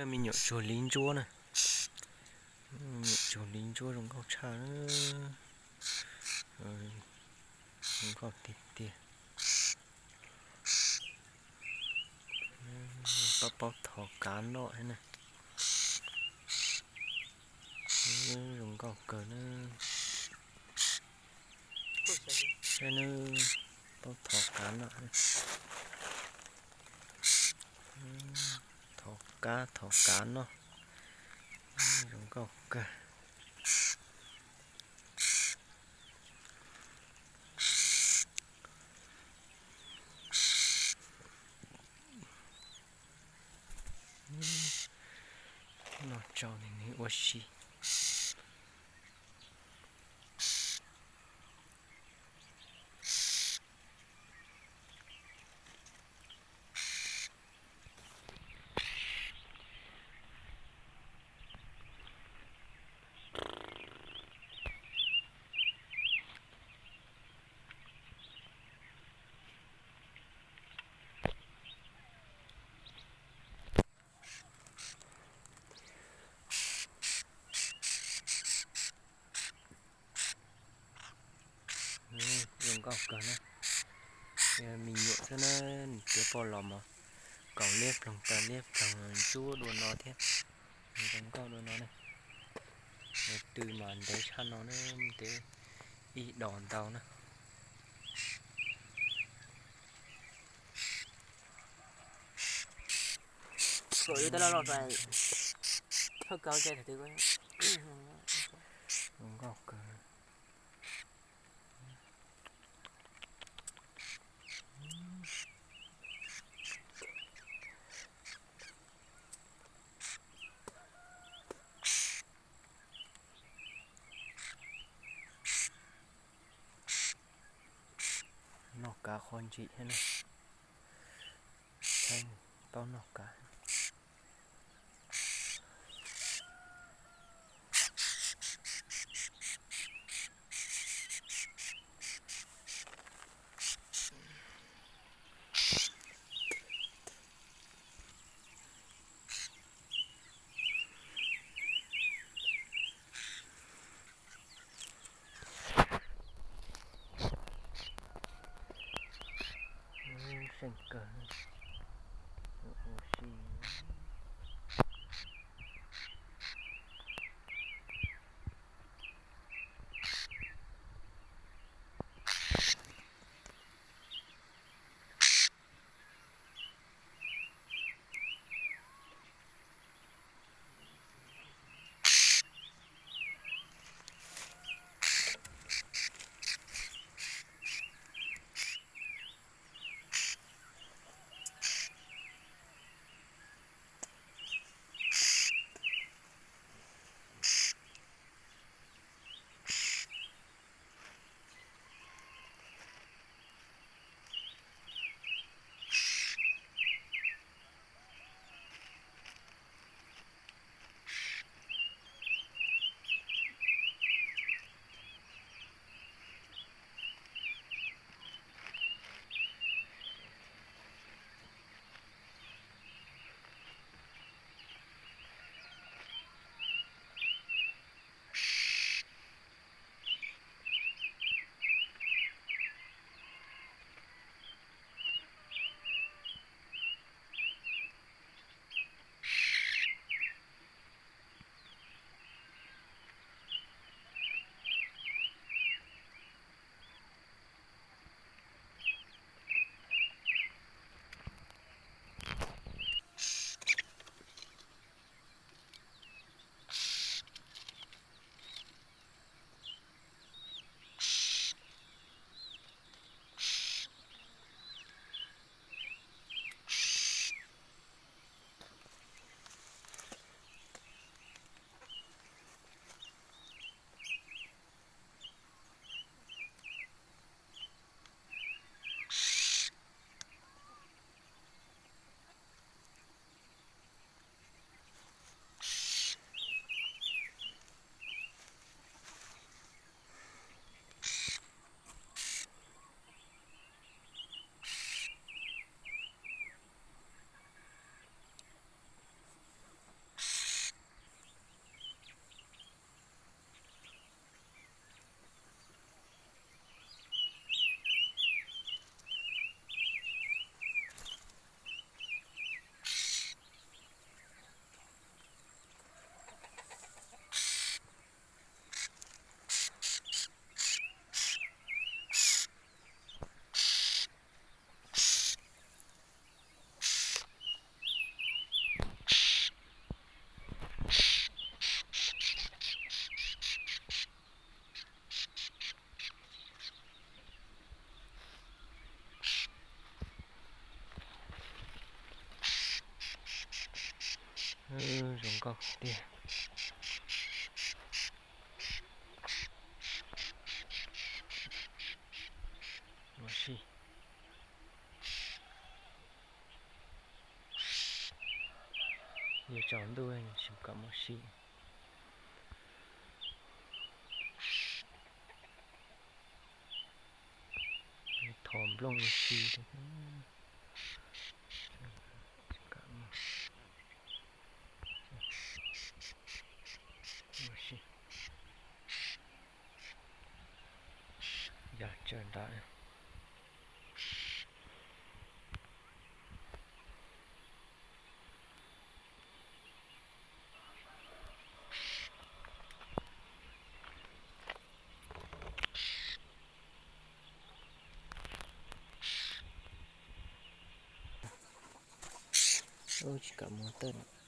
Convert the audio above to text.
Me nyuam tsuag liv ntsuab na. Me nyuam tsuag liv ntsuab zoo nkauj tshaj na. Zoo nkauj tiag tiag. Paub paub thov kav noj thiab na. Zoo nkauj kawg na. Saib neb, paub thov kav noj. Thov kav thov kav noj. Zoo nkauj kawg. Noj tsau nws ua si. Zoo nkauj kawg na. Me nyuam xwb na, nws tiav poj los mas kaus liab ploog taw liab ploog ntsuab dua no thiab. Zoo nkauj dua no ne. Tw mas ntev tshaj no na, ntev ib dos ntau na. Zoo nkauj kawg. Noj kav qhuav ntsim thiab na. Thaij paub noj kav. Seej kawg, ua si. Zoo nkauj tiag. Ua si. Yuav tsaus ntuj tsis kam mus si. Thov nplooj ua si. Yog tsawg ntawd. Ub, tsis kam mus tawm.